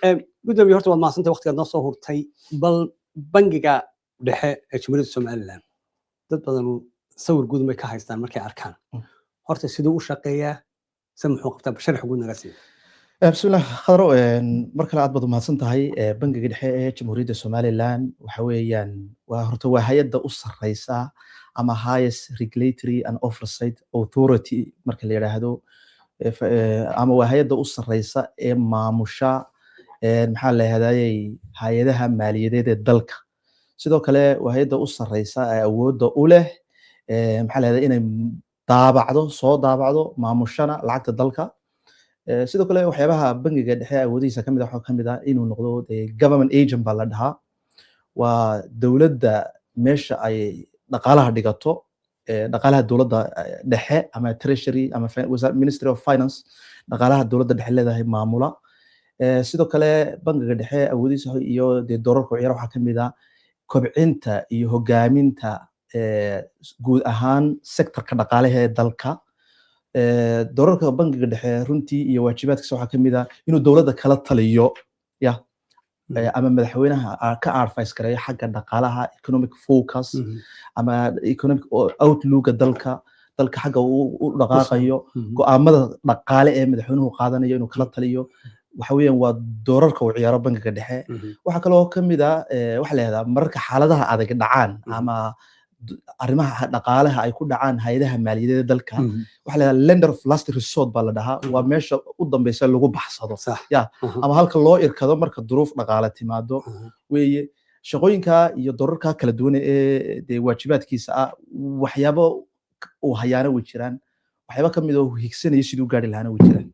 Gudoomiye, horta waad mahadsantay waqtigaad noo soo hurtay. Bal Bangiga Dhexe ee Jamhuuriyadda Somaliland dad badan sawir guud may ka haystaan markay arkaan. Horta siduu u shaqeeyaa, se muxuu qabtaa? Sharax guud naga siiya. Bismillah, Khadro, mar kale aad baad umahadsan tahay. Bangiga Dhexe ee Jamhuuriyadda Somaliland waxa weeyaan waa horta waa hay-adda u sarreysa ama highest regulatory and oversight authority marka la yidhaahdo, ama waa hay-adda u sarreysa ee maamusha, maxaa la yidhahdayey, hay-adaha maaliyadeed ee dalka. Sidoo kale waa hay-adda u sarreysa ee awoodda u leh, maxaa la yidhahdaa, inay daabacdo, soo daabacdo, maamushana lacagta dalka. Sidoo kale waxyaabaha Bangiga Dhexe awoodihiisa kamid ah waxaa kamid ah inuu noqdo dee government agent baa la dhahaa. Waa dowladda meesha ay dhaqaalaha dhigato, dhaqaalaha dowladda dhexe ama treasury ama Ministry of Finance, dhaqaalaha dowladda dhexe leedahay maamula. Sidoo kale Bangiga Dhexe awoodihiisa iyo dee doorarka uu ciyaaro waxaa kamid ah kobcinta iyo hogaaminta guud ahaan sectorka dhaqaalaha ee dalka. Doorarka Bangiga Dhexe runtii iyo waajibaadkiisa waxaa kamid ah inuu dowladda kala taliyo ya ama madaxweynaha ka advice gareeyo xagga dhaqaalaha, economic focus ama economic outlooka dalka, dalka xagga uu u dhaqaaqayo, go'aamada dhaqaale ee madaxweynuhu qaadanayo inuu kala taliyo. Waxa weeyaan waa doorarka uu ciyaaro Bangiga Dhexe. Waxaa kaloo kamid ah, waxa la yidhahdaa, mararka xaaladaha adag dhacaan ama arrimaha dhaqaalaha ay ku dhacaan hay-adaha maaliyadeed ee dalka, waxa la yidhahdaa lender of last resort baa la dhahaa. Waa meesha u dambeysa lagu baxsado ya ama halka loo irkado marka duruuf dhaqaale timaado weeye. Shaqooyinka iyo doorarka kala duwan ee dee waajibaadkiisa ah, waxyaabo uu hayaana way jiraan, waxyaabo kamid oo higsanayo siduu gaari lahaana way jiraan.